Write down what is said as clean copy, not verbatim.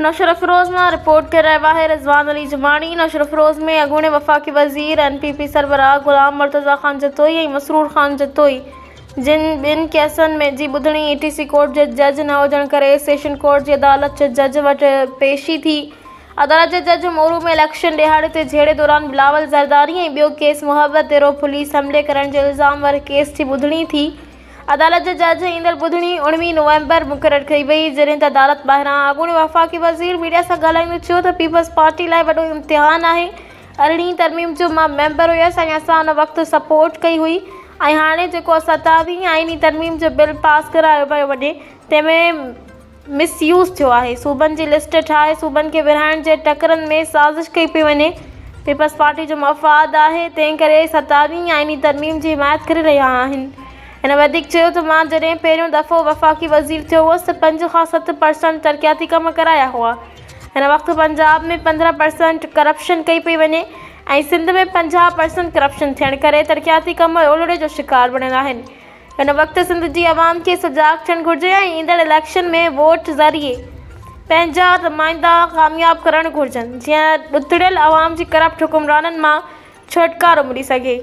نوشهروفيروز مان رپورٽ ڪري رهيو آهي رضوان علي جماڻي نوشهروفيروز ۾ اڳوڻي وفاقي وزير اين پي پي سربراهه غلام مرتضيٰ خان جتوئي ۽ مسرور خان جتوئي جن ٻن ڪيسن ۾ جي ٻڌڻي اي ٽي سي ڪورٽ جي جج نه هجڻ ڪري سيشن ڪورٽ جي عدالت جي جج وٽ پيشي ٿي عدالت جي جج مورو ۾ اليڪشن ڏهاڙي تي جهيڙي دوران بلاول زرداري ۽ ٻيو ڪيس محبت ديرو پوليس حملي ڪرڻ جي الزام واري ڪيس جي ٻڌڻي ٿي عدالت جي جج ايندڙ ٻڌڻي 19 نومبر مقرر ڪئي وئي، جڏهن ته عدالت ٻاهران اڳوڻي وفاقي وزير ميڊيا سان ڳالهائيندي چيو ته پيپلز پارٽي لاء وڏو امتحان آهي، ارڙهين ترميم جو مان ميمبر هيس ۽ اسان ان وقت سپورٽ ڪئي هئي ۽ هاڻي جيڪو ستاويهين آئيني ترميم جو بل پاس ڪرايو پيو وڃي تنهن ۾ مس يوز ٿيو آهي، صوبن جي لسٽ ٺاهي صوبن کي ورهائڻ جي ٽڪرن ۾ سازش ڪئي پئي وڃي، پيپلز پارٽي جو مفاد آهي، تنهن ڪري ستاويهين آئيني ترميم جي حمايت ڪري رهيا آهن. هن وڌيڪ چيو ته مان جڏهن پهريون دفعو وفاقي وزير ٿيو هوس ته پنج کان 7 پرسنٽ ترقياتي ڪم ڪرايا هئا، هن وقت پنجاب ۾ 15 پرسنٽ ڪرپشن ڪئي پئي وڃي ۽ سنڌ ۾ 50 پرسنٽ ڪرپشن ٿيڻ ڪري ترقياتي ڪم اولڙي جو شڪار بڻيل آهن. هن وقت سنڌ جي عوام کي سجاڳ ٿيڻ گهرجي ۽ ايندڙ اليڪشن ۾ ووٽ ذريعي پنهنجا نمائندا ڪامياب ڪرڻ گهرجن جيئن ڏتڙيل عوام جي ڪرپٽ حڪمرانن مان ڇوٽڪارو ملي سگهي.